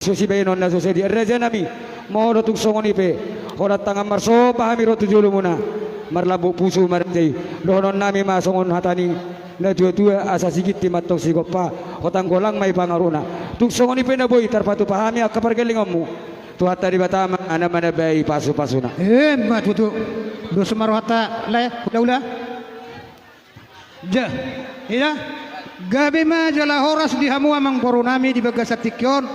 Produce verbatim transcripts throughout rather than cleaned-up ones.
so sibaenon na so sadia. Rajanami, molo tung songon i pe, holan tangan marsomba hami ro tu jolomuna, marlambok pusu marhite i. Dohononnami ma songon hata ni natuatua, asa siginting ma antong sigompa, hotang golang ma i pangaruna. Tung songon i pe na boi tarpatupa hami angka pargellengonmu, Tuhanta Debata ma na manambai pasupasuna. Emma tutu. Dos ma rohanta, lae, hulahula. Ja, ida, gabe ma jala horas di hamu amangborunami di bagasan tingki on.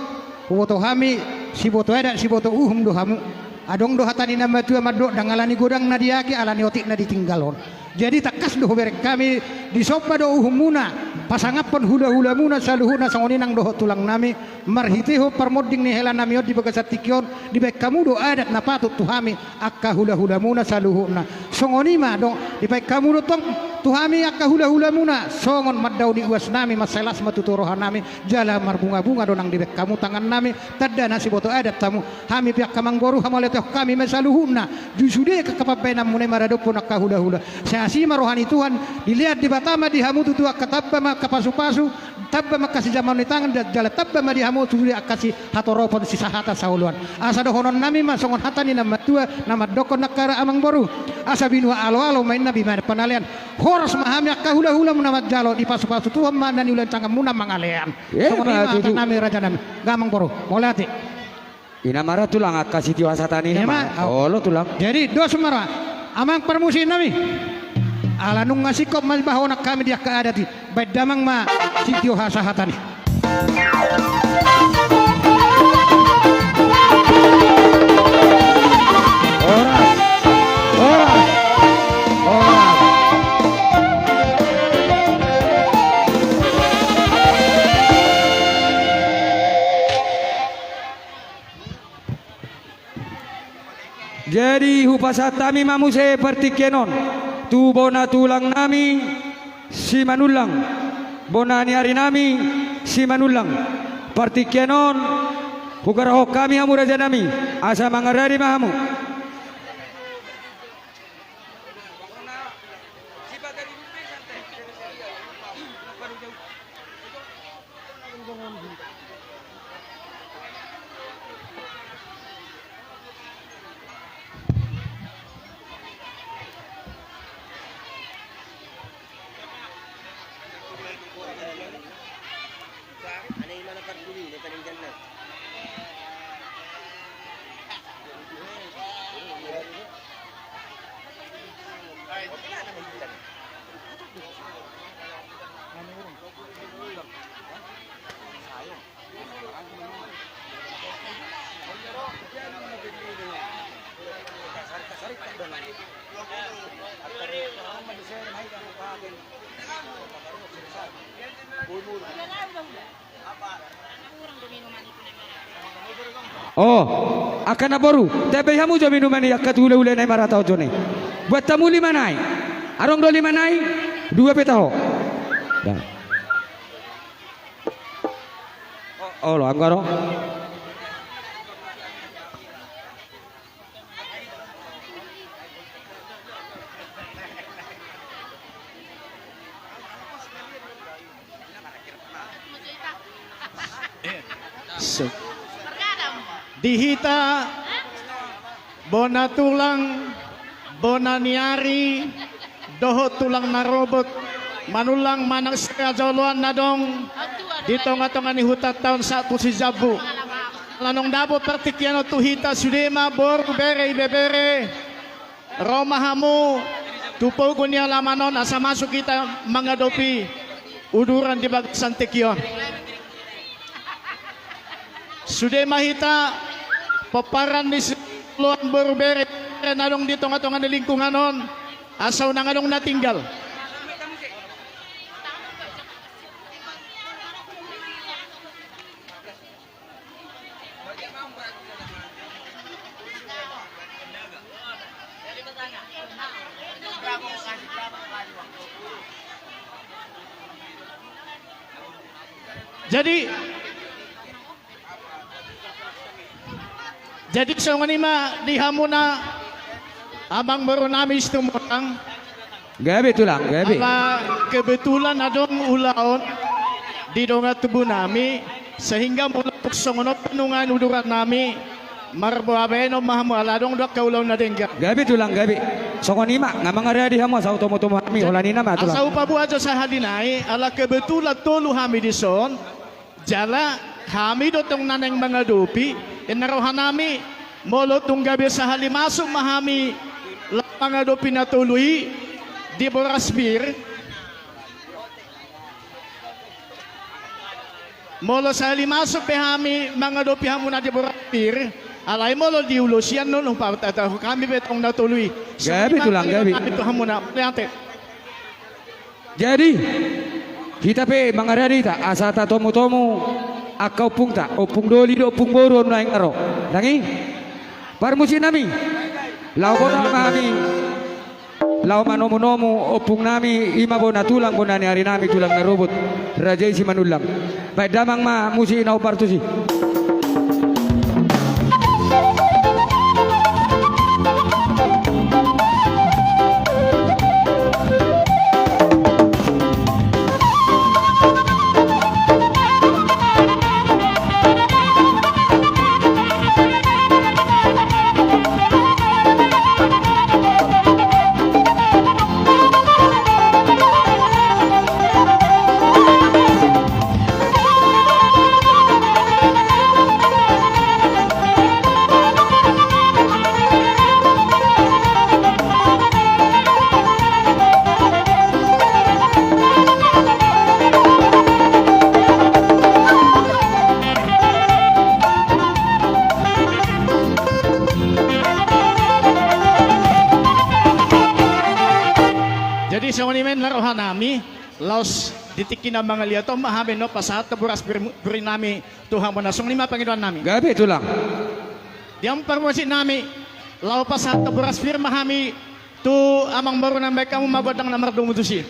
Huboto hami, siboto adat, siboto uhum do hamu. Adong do hata ni na matua mandok, ndang alani godang na diake, alani otik na ditinggalhon. Jadi tangkas do hubereng hami, disomba do uhummuna, pasangaphon hulahulamuna saluhutna, songon i nang dohot tulangnami, marhitehon parmonding ni helanami on di bagasan tingki on, dibaen hamu do adat na patut tu hami, angka hulahulamuna saluhutna. Songon i ma adong, dibaen hamu do tong tu hami angka hulahulamuna, songon mandaoni uasnami, mansai las ma tutu rohanami, jala marbungabunga do nang dibaen hamu tangannami, tanda na siboto adat hamu. Hami pe angka amangboru, hamauliatehon hami ma saluhutna, di sude angka pambaenanmuna i maradophon angka hulahula. Sai asi ma roha ni Tuhan, dilean Debata ma di hamu tutu angka tamba ma angka pasupasu, tamba ma angka sijamaon ni tangan, da-, jala tamba ma di hamu sude angka sihatoropon, sisahatan, saoloan. Asa dohononnami ma songon hata ni na matua na mandokkon angka amangboru: Asa binua aloalo ma inna bimaen panalean. Horas ma hami angka hulahulamuna manjalo, dipasupasu Tuhan ma na niula ni tanganmuna mangalean. Songon i ma tutu. Hatanami rajanami. Nga amangboru, mauliate. Ina ma ra tulang angka sitio hasahatan i. Olo tulang. Jadi dos ma ra, amang parmusiknami. Ala nunga singkop ma bahonan hami di angka adat i, baen damang ma sitio hasahatan i. Horas, horas, horas. Jadi hupasahat hami ma muse partingkian on tu bona tulangnami Simanullang, bona ni arinami Simanullang. Partingkian on hugarahon hami hamu rajanami, asa mangaradi ma hamu. O, angka na boru, tambai hamu jo minuman i angka tu hulahula na i marhata on jo na i. Buat hamu lima nai. Adong do lima nai, dua pe taho. Olo, anggo adong. So. Di hita bona tulang, bona ni ari, dohot tulang na robot, Manullang manang sihajoloan na adong di tongatonga ni hutanta on sahat tu sijambu. Ala naung dapot partingkian on tu hita sude ma boru, bere, ibebere. Ro ma hamu tu pogu ni alaman on asa masuk hita mangadopi uduran di bagasan tingki on. Sude ma hita pomparan ni sijoloan, boru, bere na adong di tongatonga ni lingkungan on, asa unang adong na tinggal. Jadi, jadi songon i ma di hamuna amangborunami Situmorang. Gabe tulang, gabe. Ala kebetulan adong ulaon di dongan tubunami, sehingga molo Tung songon on pe nuaeng uduran nami, marboa baenon ma hamu ala adong do angka ulaon na denggan. Gabe tulang, gabe. Songon i ma, nga mangaradi hamu asa hutomu-tomu hami, holan i nama tulang. Asa hupaboa jo sahali nai, ala kebetulan tolu hami dison, jala hami do tong na naeng mangadopi, inna roha nami, molo tung gabe sahali masuk ma hami laho mangadopi na tolu i di Boras Pir. Molo sahali masuk pe hami mangadopi hamuna di Boras Pir, alai molo di ulos i annon hupatatahon hami pe tong na tolu i. Gabe tulang, gabe. Hami tu hamuna, mauliate. Jadi, hita pe mangaradi hita, asa tatomu-tomu angka ompungta, ompung doli do ompung boru on naeng ro. Ndang i? Parmusik nami. Laho boha ma hami. Laho manomu-nomu ompung nami, i ma bona tulang, bona ni ari nami, tulang na robot, Raja i Simanullang. Baen damang ma musik na hombar tusi. Jadi songon i ma inna roha nami, laos di tingki na mangaliat on ma hami annon pasahat boras pir, pir nami tu hamuna, songon i ma pangidoan nami. Gabe tulang. Di hamu parmusik nami, laho pasahat boras pir ma hami tu amang boru nami, baen hamu ma gondang na mardomu tusi.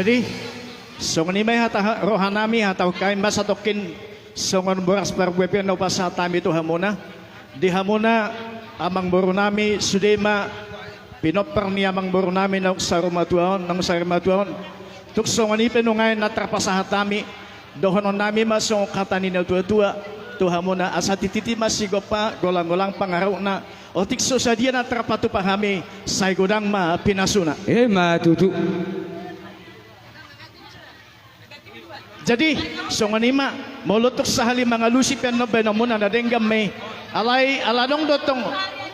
Jadi, songon i ma i hata roha nami, hata hami ma satongkin songon boras parbue pe na hupasahat hami tu hamuna. Di hamuna amang boru nami, sude ma pinompar ni amang boru nami naung saur matua on, naung sarimatua on. Tung songon i pe nuaeng na tarpasahat hami, dohonon nami ma songon hata ni na tua-tua tu hamuna, asa titi ma sigompa, golang-golang pangarahutna, otik so sadia na tarpatupa hami, sai godang ma pinasuna. Emma tutu. Jadi, songon i ma, molo tung sahali mangalusi pe annon baenonmuna na denggan ma i. Alai, ala adong do tong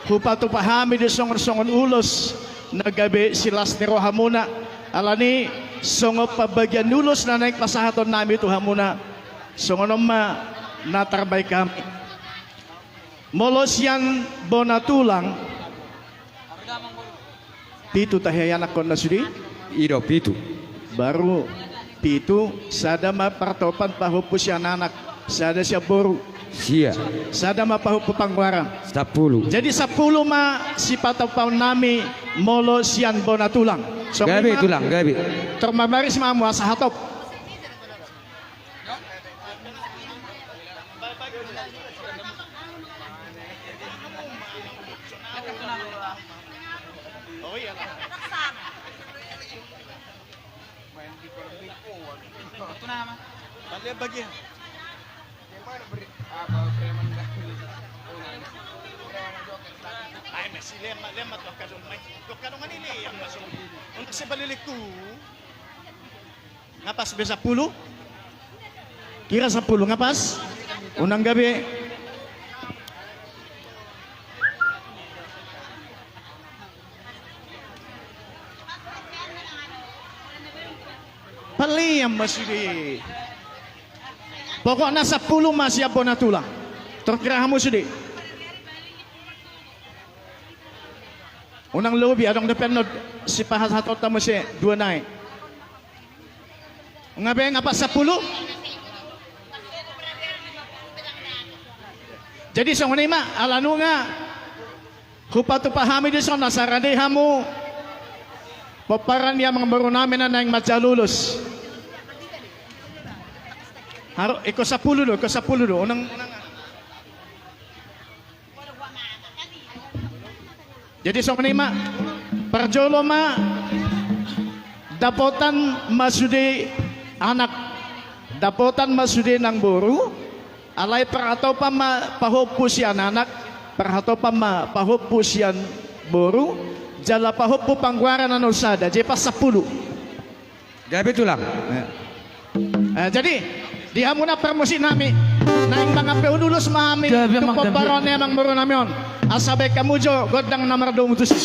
hupatupa hami di songon-songon ulos na gabe silas ni rohamuna. Alani, songon pambagian ni ulos na naeng pasahaton nami tu hamuna, songon on ma na tarbaen hami. Molo sian bona tulang, pitu tahe anakkon na sude? I do, pitu. Baru pitu, sada ma partopan pahompu sian anak, sada sian boru. Sia. Sada ma pahompu pangoaran. Sampulu. Jadi sampulu ma sipatupaon nami molo sian bona tulang. Gabe tulang, gabe. Tor marbaris ma hamu asa hatop. Ai masih lemah, lemah tuh kadung mai. Tuh kadung ani le yang masuk. Untuk sebaliliku. Nga pas be sampulu? Kira sampulu nga pas? Unang gabe. Palian ma sude. Pokokna sampulu ma sian bona tulang. Tor kira hamu sude. Unang lobi, adong dope annon sipasahatonta muse dua nai. Nga be, nga pas sampulu. Jadi songon i ma, ala nunga hupatupa hami dison asa rade hamu pomparan ni amangboru nami na naeng manjalo ulos. Haru, ingkon sampulu do, ingkon sampulu do. Unang, unang. Jadi songon i ma, parjolo ma, dapotan ma sude anak, dapotan ma sude nang boru, alai parhatopan ma pahompu sian anak, parhatopan ma pahompu sian boru, jala pahompu panggoaran annon sada, jadi pas sampulu. Gabe tulang. Eh, jadi, di hamu na parmusik nami, naeng mangampe ulos ma hami tu pomparan ni amangboru nami on. Asa baen hamu jo gondang na mardomu tusi.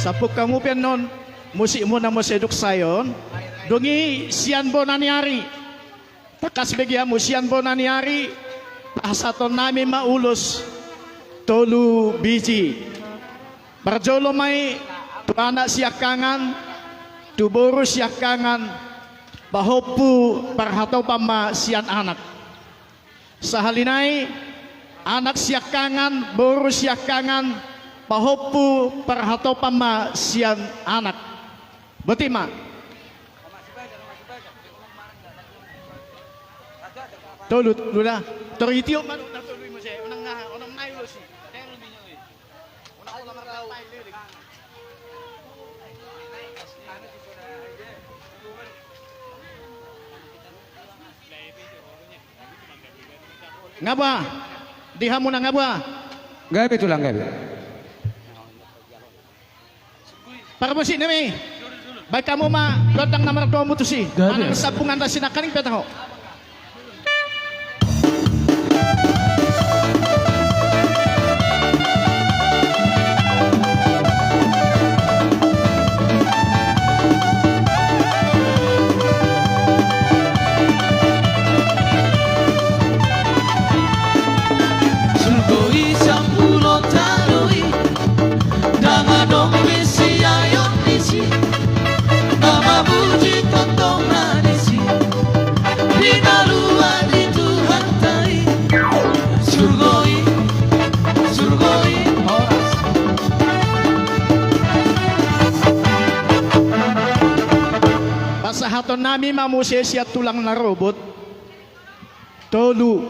Sampung hamu pe annon musikmuna muse dung sae on. Dung i sian bona ni ari. Tangkas bege hamu sian bona ni ari, pasahaton nami ma ulos tolu biji. Parjolo ma i tu anak siangkangan, tu boru siangkangan, pahompu parhatopan ma sian anak. Sahali nai, anak siangkangan, boru siangkangan, pahompu parhatopan ma sian anak. Boti ma. Tolu, tolu da. Tor itiop ma na tolu i muse. Unang na, unang na i ulos i. Nga boha? Di hamu na nga boha? Gabe tulang, gabe. Parmusik nami, baen hamu ma gondang na mardomu tusi. Gabe. Manang sambungan na sinangkaning pe taho. Sugoi sampulo tano i, ndang Pasahatonnami ma muse sian tulang na robot. Tolu.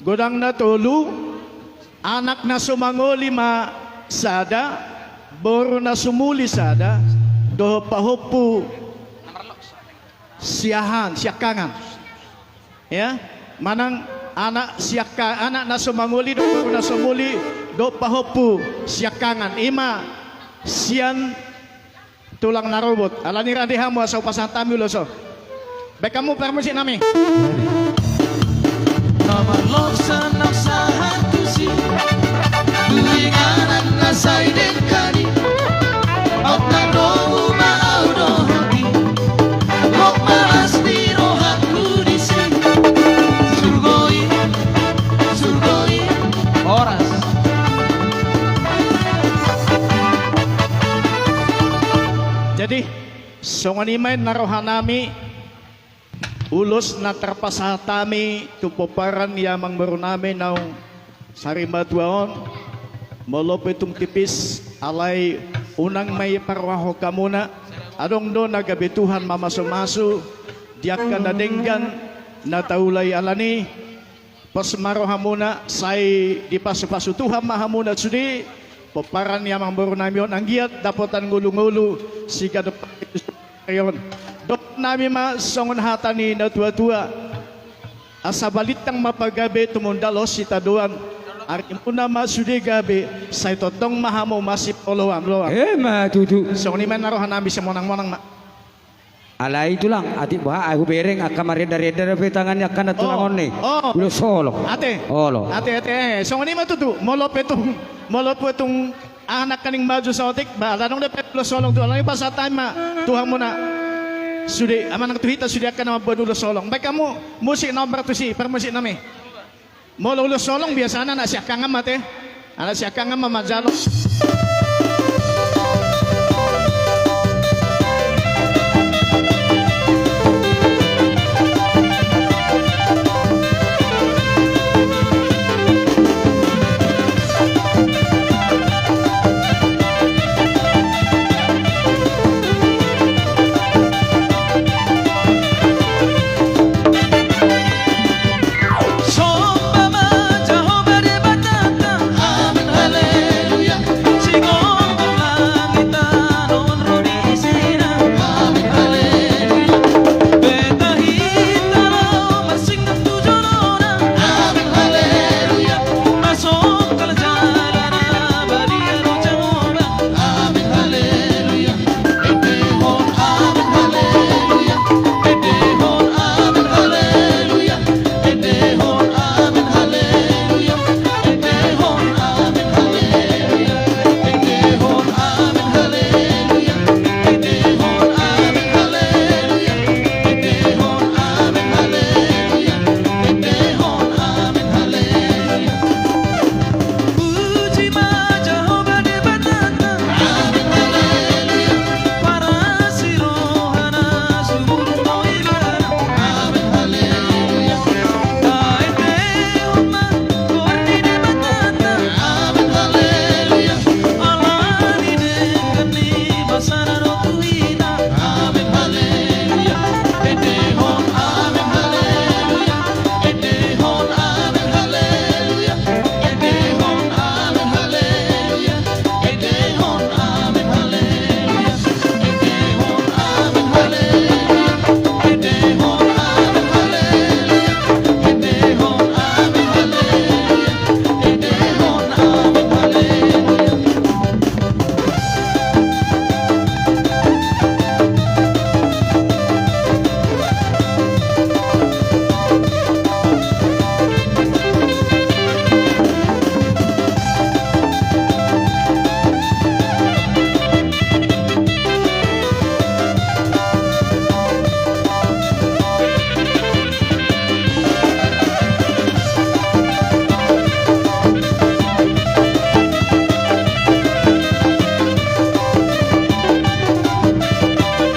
Godang na tolu. Anak na sumangoli ma sada, boru na sumuli sada, dohot pahompu siahaan, siangkangan. Ya, manang anak siangka-, anak na sumangoli dohot boru na sumuli dohot pahompu siangkangan. I ma sian tulang na robot. Alani rade hamu asa hupasahat hami ulos on. Baen hamu parmusiknami. Na marloksan na sahat tusi, tu inganan na sai dengkan i. Aut na domu ma au dohot i, gok ma las ni rohangku disi. Surgo i, surgo i. Horas. Jadi, songon i ma inna rohanami, ulos na tarpasahat hami tu pomparan ni amangborunami naung sarimatua on, molo pe tung tipis, alai unang ma i parohahon hamuna, adong do na gabe Tuhan mamasumasu di angka na denggan na taula i. Alani, pos ma rohamuna, sai dipasupasu Tuhan ma hamuna sude, pomparan ni amangborunami on, anggiat dapotan ngolungolu siganup ari on. Dohononnami ma songon hata ni natuatua: Asa balintang ma pagabe tumundalhon sitadoan, arimuna ma sude gabe, sai tongtong ma hamu masip oloan, oloan. Emma tutu. Songon i ma inna rohanami, sai monangmonang ma. Alai tulang, atik boha, ai hubereng angka marendarenda dope tangan ni angka na tulang on i. Oh. Ulos holong. Ate. Olo. Ate, ate, eh, songon i ma tutu. Molo pe tung, molo pe tung anak nangkin maju saotik, ba, adong dope ulos holong tu, alani pasahat hami ma tu hamuna sude, manang tu hita sude angka na mamboan ulos holong. Baen hamu musik na hombar tusi, parmusiknami. Molo ulos holong biasana anak siangkangan ma, ate. Anak siangkangan ma manjalo.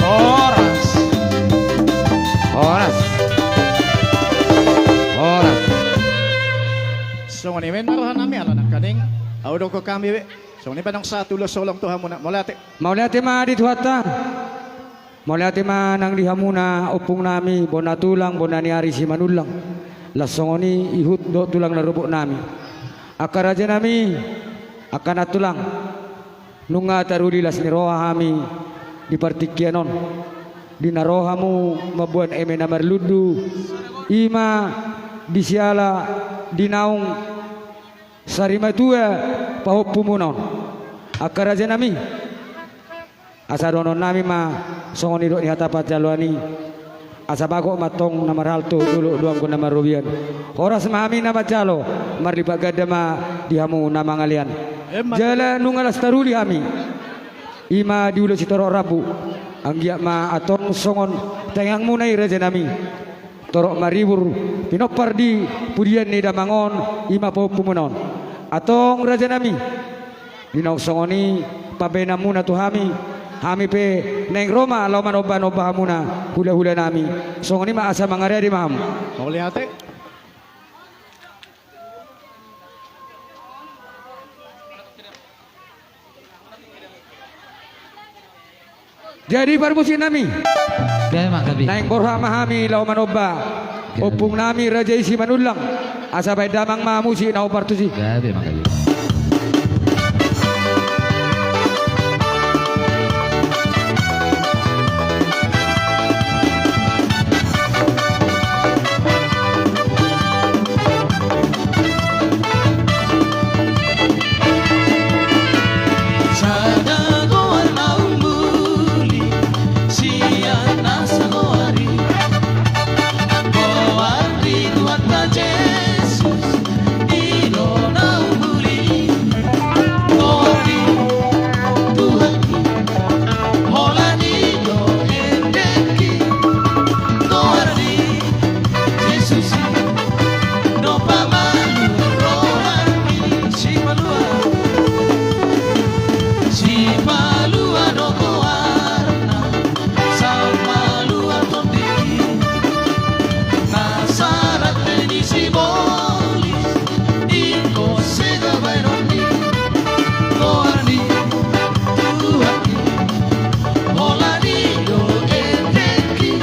Horas. Horas. Horas. Songon i ma inna rohanami, ala nangkaning au dohonon hami be. Songon i ma inna sahat ulos holong tu hamuna. Mauliate. Mauliate ma di Tuhanta. Mauliate ma nang di hamuna ompung nami, bona tulang, bona ni ari Simanullang. Laos songon i ihut dohot tulang na robot nami. Angka raja nami, angka nantulang, nunga taruli las ni roha hami di partingkian on. Di na ro hamu mamboan eme na marlundu, i ma di siala di naung sarimatua pahompumuna on. Angka raja nami, asa dohonon nami ma songon nidok ni hata panjaloan i. Asa bagot ma antong na marhalto, dolok do anggo na marrobean. Horas ma hami na manjalo, marlipat ganda ma di hamu na mangalean. Emma. Jala nunga las taruli hami, i ma di ulaon sitorop rambu. Anggiat ma antong songon tangiangmuna i raja nami. Torop maribur pinompar di pudian ni damang on, i ma pahompumuna on. Antong raja nami, di naung songon i pambahenanmuna tu hami, hami pe naeng ro ma laho manomba-nomba hamuna hulahula nami. Songon i ma, asa mangareadi ma hamu. Mauliate. Jadi parmusik nami, gabe ma gabe, naeng borhat ma hami laho manomba, gabe, ompung nami raja i Simanullang. Asa bahen damang ma musik na hombar tusi. Gabe ma gabe. Sada goar na umbuli sian na sagoar i, goar ni Tuhanta Jesus, i do na umbuli i. Goar ni Tuhan i, holan i do endek i. Goar ni Jesus i, dompak malum rohangki. Sipalua, Sipalua do goarna, sampalua tondingki. Na sarate ni sibolis, ingkon sega baenonni. Goar ni Tuhanki, holan i do endekki.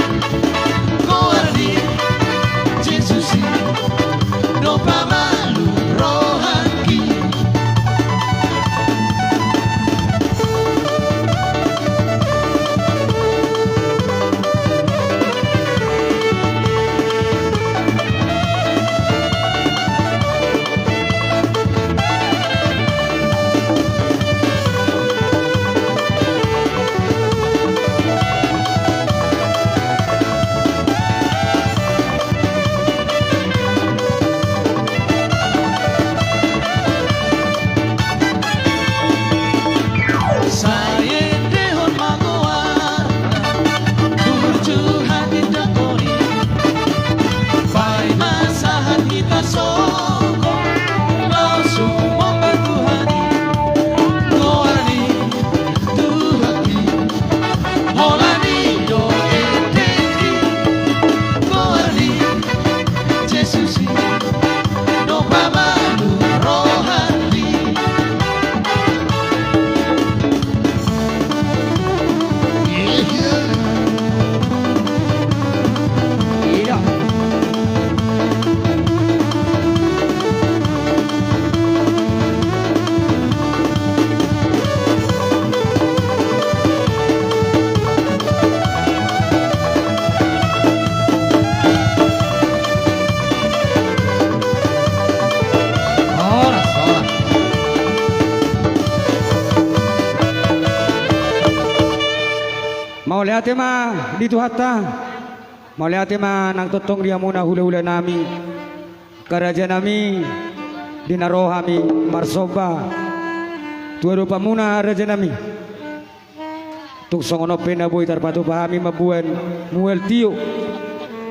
Goar ni Jesus i, dompak malum rohangki. Sai endehon ma goarna, burju hatiha tongtong i. Paima sahat hita sogot, laos sumomba Tuhan i. Goar ni Tuhanki, holan i do endekki. Goar ni Jesus i, dompak malum rohangki. Horas, horas. Mauliate ma di Tuhanta. Mauliate ma nang tongtong di hamuna hulahula nami. Angka raja nami, di na ro hami marsomba tu adopanmuna raja nami. Tung songon on pe na boi tarpatupa hami mamboan mual tio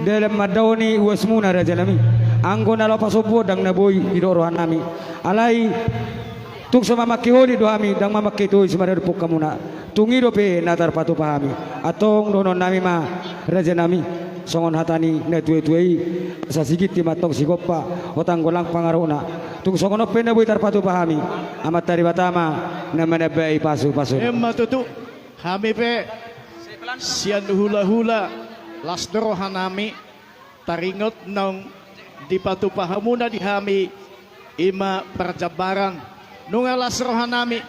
dalan mandaoni uasmuna raja nami. Anggo na laho pasombuon ndang na boi didok roha nami. Alai tung so mamangke holin do hami, ndang mamangke tois maradophon hamuna. Tung i dope na tarpatupa hami. Antong dohonon nami ma raja nami, songon hata ni na tuatua i, asa sigiti ma antong sigompa, hot anggo lang pangarahutna. Tung songon on pe na boi tarpatupa hami, Amanta Debata ma na manambai pasupasu. Emma tutu. Hami pe Sian hula-hula, las do rohanami, taringot naung dipatupa hamuna di hami, i ma parjambaran. Nunga las rohanami,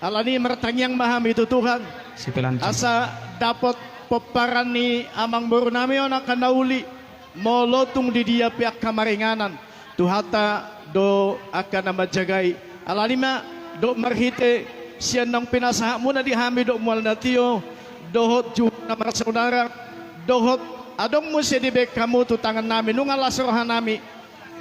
alani martangiang ma hami tu Tuhan. Sipelan. Asa dapot pomparan ni amangborunami on angka na uli, molo tung di dia pe angka maringanan, Tuhanta do angka na manjagai. Alani ma, dohot marhite sian naung pinasahatmuna di hami dohot mual na tio, dohot juhut na marsaudara, dohot adong muse dibaen hamu tu tangannami, nunga las rohanami.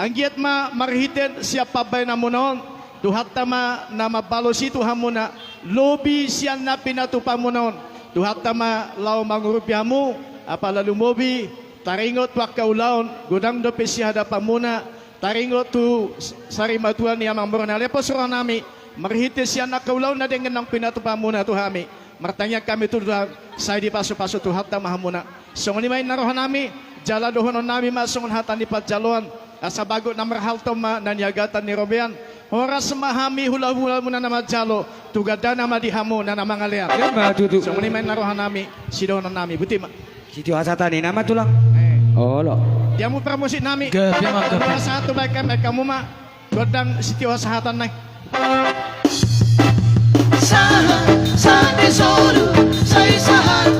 Anggiat ma marhite sian pambaenanmuna on, Tuhanta ma na mambalos i tu hamuna, lobi sian na pinatupamuna on. Tuhanta ma laho mangurupi hamu, apala lumobi, taringot tu angka ulaon, godang dope sihadapanmuna, taringot tu sarimatua ni amangborunami, las rohanami, marhite sian angka ulaon na denggan naung pinatupamuna tu hami. Martangiang hami tu Tuhan, sai dipasu-pasu Tuhanta ma hamuna. Songon i ma inna rohanami, jala dohononnami ma songon hata ni panjaloan, asa bagot na marhalto ma na niagatan ni robean, horas ma hami hula-hulamuna na manjalo, tu gandana ma di hamu na, na mangalean. Ima tutu. Songon i ma inna rohanami, sidohononnami, boti ma. Sitio hasahatan i nama tulang. Eh. Olo. Di hamu parmusiknami. Gabe ma, gabe. Sahat tu baen, baen hamu ma gondang sitio hasahatan nai. Sahat, sahat ni solu, sai sahat